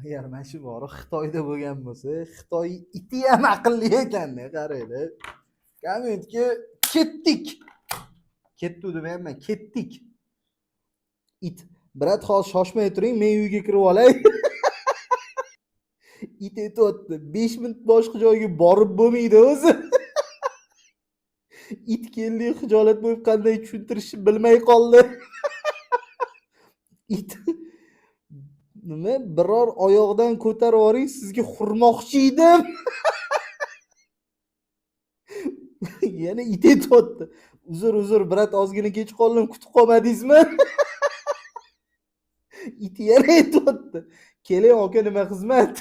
Agar mana shu bori Xitoyda bo'lgan bo'lsa, Xitoy iti ham aqlli ekanda, qaranglar. Kommentga ketdik. Ketdi demayapman, ketdik. It. Брат, hozir shoshmay turing, men uyga kirib olay. It aytyapti, 5 minut boshqa joyga borib bo'lmaydi o'zi. It keldi, xijolat bo'lib qanday tushuntirishni bilmay qoldi. It nima, biror oyoqdan ko'tarib yuboring, sizga hurmoqchi edim. Yana it aytyapti. Uzr, uzr, брат, ozgina kech qoldim, kutib qolmadingizmi? It yana aytyapti. Keling aka, nima xizmat?